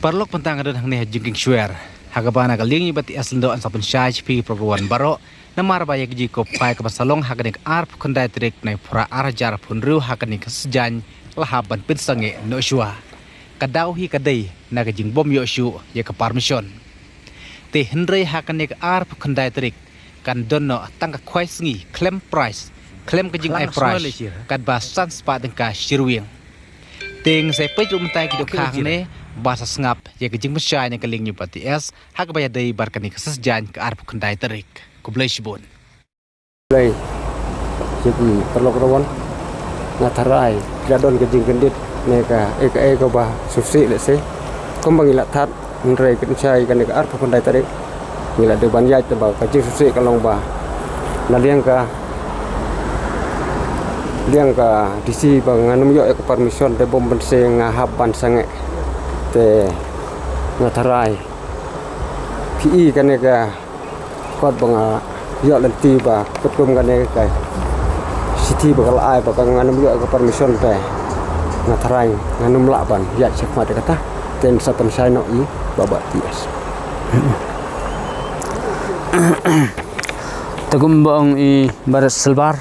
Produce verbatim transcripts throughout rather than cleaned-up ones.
Paralok, mynta nga don hangne ha Jingkieng Shwer, ha kaba na ka liang ïa ba T S Lyngdoh yn sa pynshai sha phi paralok baroh namar ba ïa ka jingkup khwai kaba sa long ha kane ka arphew khyndai tarik Naiphra ar hajar arphew hynriew ha kane ka session la hap ban pynsangeh noh shuwa. Ka daw hi ka dei na ka jingbym ïoh shuh ïa ka permission. Te hynrei ha kane ka arphew khyndai tarik kan don noh tang ka khwai sngi khlem prize, khlem ka jingai prize, katba san spah tyngka shi ryngwiang. Te ngin sa peit ruh mynta ki dohkha hangne ba sa sngap ïa ka jingpynshai na ka liang ïa ba T S ha kaba ïadei bad kane ka session ka arphew khyndai tarik. Khublei shibun. Khublei ïa phi paralok baroh. Nga tharai la don ka jingkyndit ne kaei kaei kaba sngewsih lehse. Kumba ngi la thad, hynrei pynshai kane ka arphew khyndai tarik ngi la dei ban ïaid, te ba ka jingsngewsih ka long ba na liang ka, liang ka D C ba ngan ym ïoh ïa ka permission, te bym ban sngewsih nga hap ban sangeh. Te nga tharai phi i kane ka kot ba nga ïoh lynti ba katkum kane ka shithi ba ka la ai ba ka ngan ym ïoh ka permission, te nga tharai ngan ym lah ban ïaid shakhmat ïa kata. Te ngin sa pynshai noh ïa ba ba T S. Te kumba ong i Barit Silbar,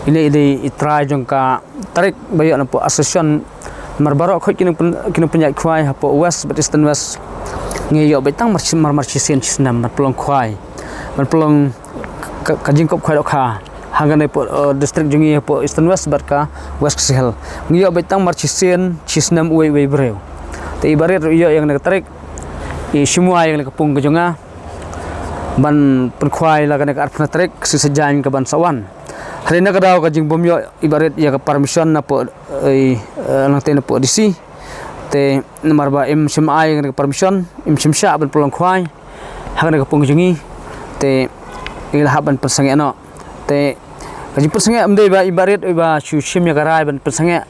ine i dei i trai jong ka tarik ba ïoh na poh association. Namar baroh khoit ki nong pyn-, ki nongpynïaid khwai hapoh West bad Eastern West ngi ïoh beit tang mar shi-, mar, mar shisien shisnem ban pynlong khwai, ban pynlong ka, ka jingkup khwai dohkha ha kane poh, eh, district jong ngi hapoh Eastern West bad ka West Khasi Hills. Ngi ïoh beit tang mar shisien shisnem uwei uwei briew. Te i Barit ruh i ïoh ïa kane ka tarik, i shim wai ïa kane ka pung ka jong nga ban pynkhwai la kane ka arphew khyndai tarik, ka session ka ban sa wan. Hynrei na ka daw ka jingbym ïoh i Barit ïa ka permission na poh, eh, eh, nangta na poh D C. Te namar ba im shym ai ïa ka permission, im shym shah ban pynlong khwai ha kane ka pung jong ngi. Te ngi la hap ban pynsangeh noh. Te ka jingpynsangeh ym dei ba i Barit iba shu shim ïa ka rai ban pynsangeh.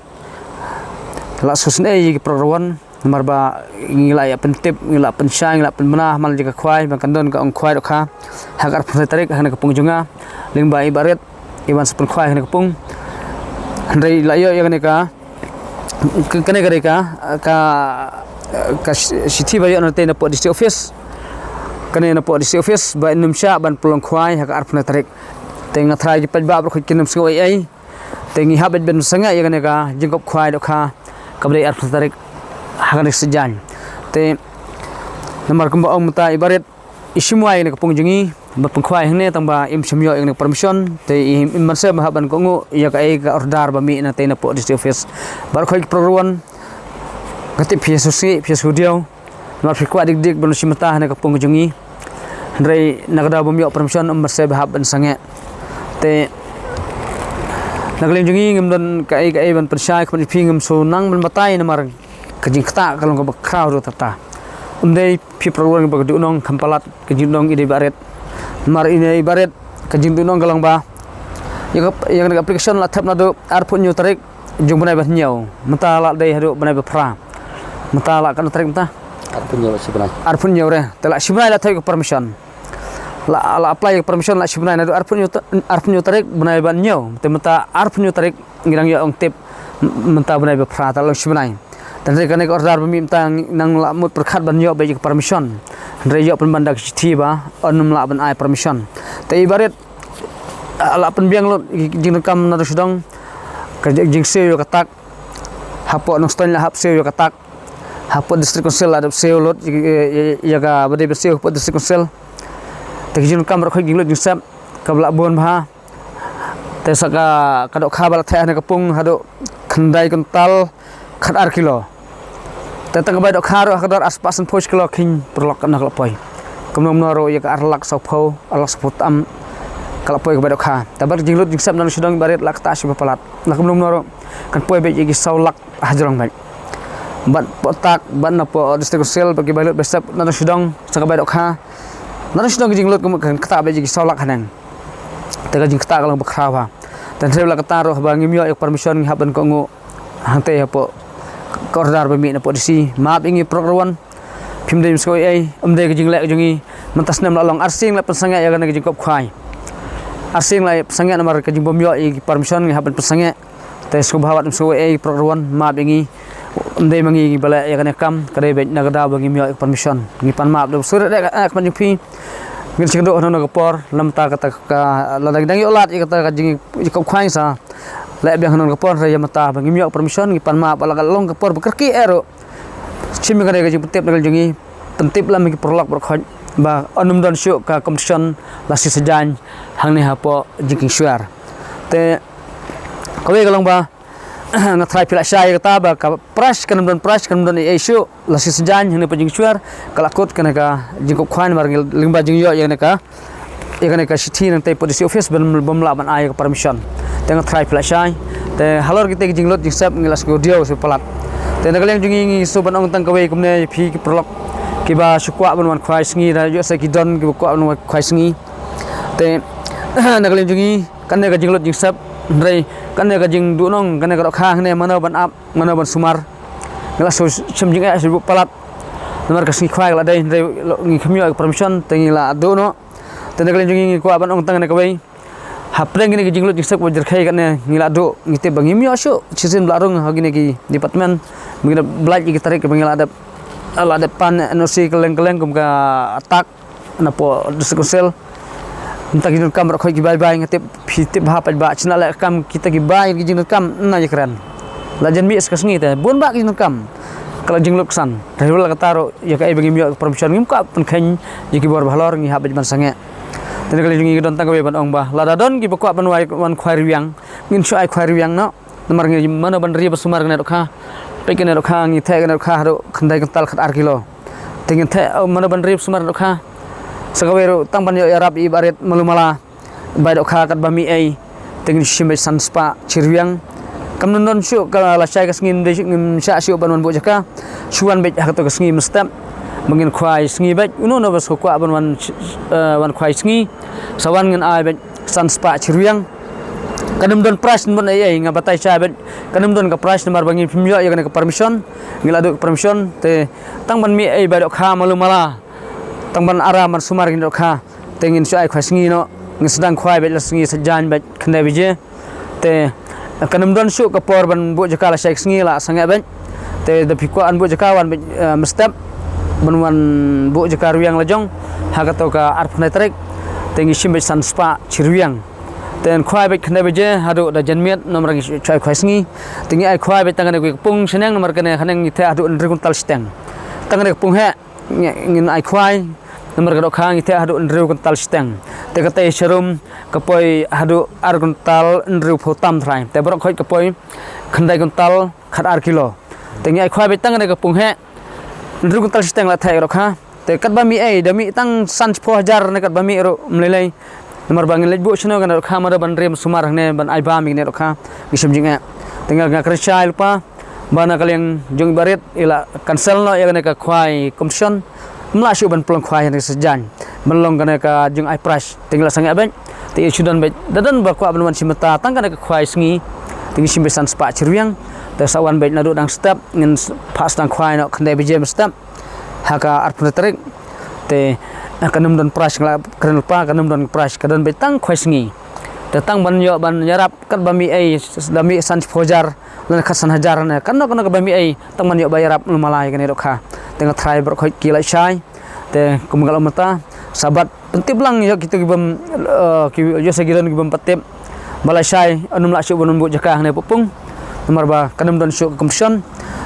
La shu sngewsih ïa ki paralok baroh. Namar ba ngi la ïa pyntip, ngi la pynshai, ngi la pynbna ha man la jong ka khwai, ba kan don ka ong khwai dohkha ha ka arphew khyndai tarik ha kane ka pung jong nga. Lyngba i Barit i ban sa pynkhwai ha kane ka pung. Hynrei la ïoh ïa kane ka, ka, kane ka dei ka, ka, ka shi-, shithi ba ïoh na te na poh D C office. Kane na poh D C office ba in ym shah ban pynlong khwai ha ka arphew khyndai tarik. Te nga tharai ki paidbah baroh khoit kin ym sngew ei ei. Te ngi hap beit ban sangeh ïa kane ka jingkup khwai dohkha kaba dei arphew tarik ha kane ka session. Te namar kumba ong mynta i Barit i shim wai ïa kane ka pung jong ngi ban pynkhwai hangne, tang ba im shym ïoh ïa kane ka permission. Te i, im ban shem hap ban kohnguh ïa kaei ka order ba mih na te na poh D C office. Baroh khoit ki paralok, nga tip phi sngewsih, phi sngewdiaw. Namar phi kwah dik dik ban shim bynta ha kane ka pung ka jong ngi. Hynrei na ka daw bym ïoh permission, ym ban shem hap ban sangeh. Te na ka liang jong ngi ngim don kaei kaei ban pynshai, kumne phi ngim shu nang ban batai namar ka jingktah ka long kaba khraw ruh tata. Ym dei phi paralok ba ka duhnong kham palat, ka jingduhnong i dei Barit. Namar i dei Barit ka jingduhnong ka long ba ïa ka, ïa ka application la thep naduh arphew hynñiew tarik jong bnai ba hynñiew, mynta la dei haduh bnai ba phra. Mynta la katno tarik mynta? Arphew hynñiew la shi bnai. Arphew hynñiew re, te la shi bnai la thep ka permission. La, la apply ka permission la shi bnai, naduh arphew hynñiew ta-, arphew hynñiew tarik bnai ba hynñiew. Te mynta arphew hynñiew tarik ngi dang ïoh ong tip, m-, mynta bnai ba phra, te la long shi bnai. Te hynrei kane ka order ba mih mynta nang la mut pyrkhat ban ïoh beit ka permission. Hynrei ïoh pynban da ka shithi ba yn ym lah ban ai permission. Te i Barit, ah, la pynbiang lut jingdonkam na dong sha dong, ka jing-, jingsiew ïa ka tak. Hapoh Nongstoiñ la hap siew ïa ka tak. Hapoh District Council la dep siew lut ïa, ïa, ïa kaba dei ban siew hapoh District Council. Te ka jingdonkam baroh khoit jinglut jingsep kaba la bun bha. Te sa ka, ka dohkha ba la theh ha kane ka pung haduh khyndai kuntal khat ar kilo. Te tang ka bai dohkha ruh ha ka dor ar spah sanphew shi kilo kheiñ paralok na ka la poi. Kumno kumno ruh ïa ka ar lak sawphew, ar lak sawphew tam ka la poi ka bai dohkha. Te bad ka jinglut jingsep na dong sha dong i Barit la ktah shi ba palat. La kumno kumno ruh kan poi beit ïa ki saw lak hajrong beit. Bad poh tak, bad na poh District Council, bad ki bai lut bai sep na dong sha dong sa ka bai dohkha. Na dong sha dong ka jinglut ka mut kan ktah beit ïa ki saw lak haneng. Te ka jingktah ka long ba khraw bha. Te hynrei la katta ruh ba ngim ïoh ïa ka permission ngi hap ban kohnguh hangtei hapoh ka order ba mih na poh D C. Map ïa ngi paralok. Phim dei ym sngew ei ei, ym dei ka jingleh ka jong ngi. Mynta snem la long ar sien la pynsangeh ïa kane ka jingkup khwai. Ar sien la pynsangeh namar ka jingbym ïoh ïa ki permission ngi hap ban pynsangeh. Te sngewbha wat ym sngew ei ei paralok, map ïa ngi. Ym dei ma ngi ba leh ïa kane ka kam, ka dei beit na ka daw ba ngim ïoh ïa ka permission. Ngi pan map da u sur da ka, eh, ka jong phi. Ngin sa ïakynduh hangno hangno ka por, lymta kata ka, lada ngi dang ïoh lad ïa kata ka jing, ïa ka khwai sa leh biang hangno ka por, hynrei ïa mynta ba ngim ïoh permission, ngi pan map ba la ka long ka por ba kyrkieh eh ruh. Shim ïa kane ka jingpyntip na ka liang jong ngi, pyntip lem ïa ki paralok baroh khoit ba yn ym don shuh ka competition la shi sajan hangne hapoh Jingkieng Shuar. Te kawei ka long ba nga tharai phi la shai ïa kata ba ka prize kan ym don, prize kan ym don ei ei shuh la shi sajan hangne hapoh Jingkieng Shuar, ka la kut kane ka jingkup khwai namar ngi lyngba jingïoh ïa kane ka, ïa kane ka shithi nangtei hapoh D C office ban, bym lah ban ai ïa ka permission. Te nga tharai phi la shai. Te halor kita ki jinglut jingsep ngi la sngewdiaw sngewpalat. Te na ka liang jong ngi ngi shu ban ong tang kawei kumne ïa phi ki paralok kiba shu kwah ban wan khwai sngi, da ïoh sa ki don kiba kwah ban wan khwai sngi. Te na ka liang jong ngi kane ka jinglut jingsep, hynrei kane ka jingduhnong, kane ka dohkha hangne mano ban ap, mano ban sumar. Ngi la shu shim jingeh shu palat. Namar ka sngi khwai ka la dei, hynrei ngi khlem ïoh ka permission te ngi la duh noh. Te na ka liang jong ngi ngi kwah ban ong tang kane kawei. Hapdeng kine ki jinglut jingsep ba jyrkhei kane ngi la duh, ngi tip ba ngim ïoh shuh shisien ba la rung ha kine ki department. Ba ngi dep blait ïa ki tarik ba ngi la dep, la dep pan N O C kylleng kylleng kum ka tak napoh District Council. Mynta ki jingdonkam baroh khoit ki bai bai, nga tip phi tip bha pat ba shna leh kam kita ki bai ki jingdonkam na ïakren. La jan mih sa ka sngi te bun bah ki jingdonkam. Ka la jinglut ksan. Te hynrei la kata ruh ïa kaei ba ngim ïoh permission ngim kwah pynkheiñ ïa ki bor ba halor, ngi hap beit ban sangeh. Te na ka liang jong ngi ka don tang kawei ban ong ba lada don kiba kwah ban wai, wan khwai rwiang, ngin shu ai khwai rwiang noh. Namar ngi mano ban ri ba sumar kane dohkha. Peit kane dohkha, ngi theh kane dohkha haduh khyndai kuntal khat ar kilo. Te ngin theh, oh, mano ban ri ba sumar dohkha. Sa kawei ruh tang ban ïoh ïarap ïa i barit malu mala. Bai dohkha katba mih ei, te ngin shim beit san spah shi rwiang. Kam don don shuh ka lashai ka sngi, ym dei shuh, ngim shah shuh ban wan buh jaka. Shu wan beit ha kato ka sngi mynstep ba ngin khwai sngi beit. Uno uno ba shu kwah ban wan, eh, wan khwai sngi, sa wan, ngin ai beit san spah shi rwiang. Kan ym don prize, ym don ei ei, nga batai shai beit. Kan ym don ka prize namar ba ngim ïoh ïa kane ka permission. Ngi la duh ka permission te tang ban mih ei bai dohkha malu mala, tang ban aram ban sumar kine dohkha. Te ngin shu ai khwai sngi noh, ngin sdang khwai beit la sngi sajan beit khyndai baje. Te kan ym don shuh ka por ban buh jaka lashai ka sngi, la sangeh beit. Te da phi kwah ban buh jaka, wan beit, eh, mynstep ban wan buh jaka rwiang la jong ha kato ka arphew khyndai tarik. Te ngi shim beit san spah shi rwiang. Te ngin khwai beit khyndai baje haduh da janmiet namar ngi shu ai khwai sngi. Te ngi ai khwai beit tang kane kawei ka pung shaneng namar kane haneng ngi theh haduh hynriew kuntal shiteng. Tang kane ka pung heh ngi, ngin ai khwai namar ka dohkha ngi theh haduh hynriew kuntal shiteng. Te katei sharum ka poi haduh ar kuntal hynriewphew tam trai. Te baroh khoit ka poi khyndai kuntal khat ar kilo. Te ngi ai khwai beit tang kane ka pung heh, hynriew kuntal shiteng la theh ka dohkha. Te katba mih ei, da mih tang san shiphew hajar ne katba mih ruh ym lei lei. Namar ba ngin leit buh shano kane dohkha, mano ban ri ban sumar hangne ban ai bam ïa kane dohkha, ngi shim jingeh. Te nga, nga kren shai lypa ba na ka liang jong i barit i la cancel noh ïa kane ka khwai competition. Ym lah shuh ban pynlong khwai hangne sajan ban long kane ka jingai prize. Te ngi la sangeh beit. Te i shu don beit, da don ba kwah ban wan shim bynta tang kane ka khwai sngi. Te ngi shim beit san spah shi rwiang. Te sa wan beit naduh dang step, ngin s-, phah sdang khwai noh khyndai baje mynstep ha ka arphew khyndai tarik. Te kan ym don prize, nga la kren lypa, kan ym don prize, ka don beit tang khwai sngi. Te tang ban ïoh ban ïarap katba mih ei, da mih san shiphew hajar lane khatsan hajar ne kano kano kaba mih ei, tang ban ïoh ba ïarap malu mala ïa kane dohkha. Te nga tharai baroh khoit ki la shai. Te kum nga la ong mynta, sa bat pyntip lang ïa kito kibym, eh, ki, ïoh sa ki don kibym pat tip ba la shai, yn ym lah shuh ban wan buh jaka hangne hapoh pung. Namar ba kan ym don shuh ka competition.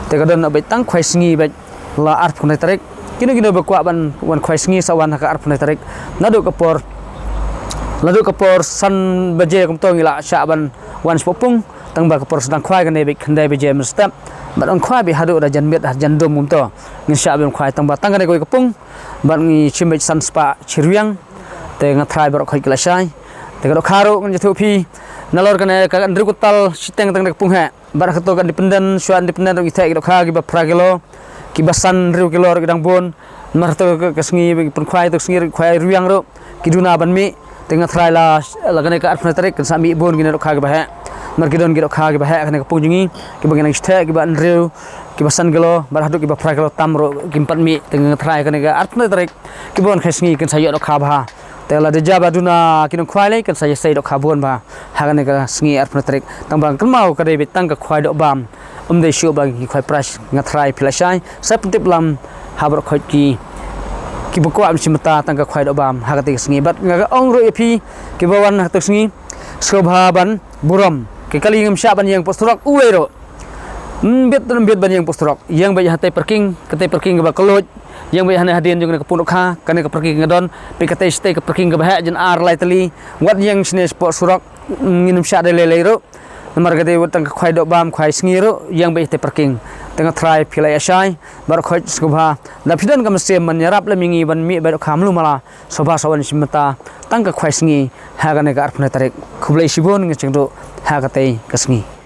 Te ka don beit tang khwai sngi beit la arphew khyndai tarik. Kino kino ba kwah ban wan khwai sngi sa wan ha ka arphew khyndai tarik. Naduh ka por, naduh ka por san baje kumto ngi la shah ban wan shapoh pung. Tang ba ka por sdang khwai kane beit khyndai baje mynstep. Bad yn khwai beit haduh da janmiet, ha jan dum kumto. Ngin shah ban khwai tang ba tang kane kawei ka pung. Bad ngi shim beit san spah shi rwiang. Te nga tharai baroh khoit ki la shai. Te ka dohkha ruh ngan ïathuh phi, nalor kane ka hynriew kuntal shiteng tang kane ka pung heh. Bad ha kato ka independent, shuwa independent ruh ngi theh ki dohkha kiba phra kilo, kiba san hynriew kilo ruh ki dang bun. Namar ha kato ka, ka sngi ki pynkhwai, kato ka sngi ruh ki khwai rwiang ruh ki duna ban mih. Te nga tharai la, la kane ka arphew khyndai tarik kan sa mih bun kine dohkha kiba heh. Namar ki don ki dohkha kiba heh ha kane ka pung jong ngi, kiba ngi nang shu theh, kiba hynriew, kiba san kilo bad haduh kiba phra kilo tam ruh kim pat mih. Te nga tharai kane ka arphew khyndai tarik kiba wan khwai sngi kin sa ïoh dohkha bha. Te la da jia ba duna ki nongkhwai lei kan sa ïasei dohkha bun bha ha kane ka sngi arphew tarik. Tang ba kynmaw ka dei beit tang ka khwai doh bam. Um dei shuh ba ki khwai prize nga thrai phi la shai. Sa pyntip lang ha baroh khoit ki kiba kwah ban shim bynta tang ka khwai doh bam ha kata ka sngi. Bad nga ka ong ruh ïa phi kiba wan ha kata ka sngi, sngewbha ban burom. Ki kali ngam shah ban ïeng pok surok uwei ruh. Mbit mbit ban ïeng pok surok. Ïeng beit ha kata parking, kata parking kaba kylluid. Ïeng beit hane hadien jong kane ka pung dohkha, kane ka parking ka don. Beit kata shatei ka parking kaba heh jan ar lai tylli. Wat ïeng shane pok surok. Ngin ym shah da lei lei ruh. Namar ka dei wat tang ka khwai doh bam khwai sngi ruh, ïeng beit ha kata parking. Te nga thrai phi la ïa shai. Baroh khoit sngewbha. Lada phi don ka mynsiem ban ïarap lem ïa ngi ban mih beit dohkha malu mala. Sngewbha sa wan shim bynta tang ka khwai sngi ha kane ka arphew tarik. Khublei shibun, ngin sa ïakynduh ha katei ka sngi.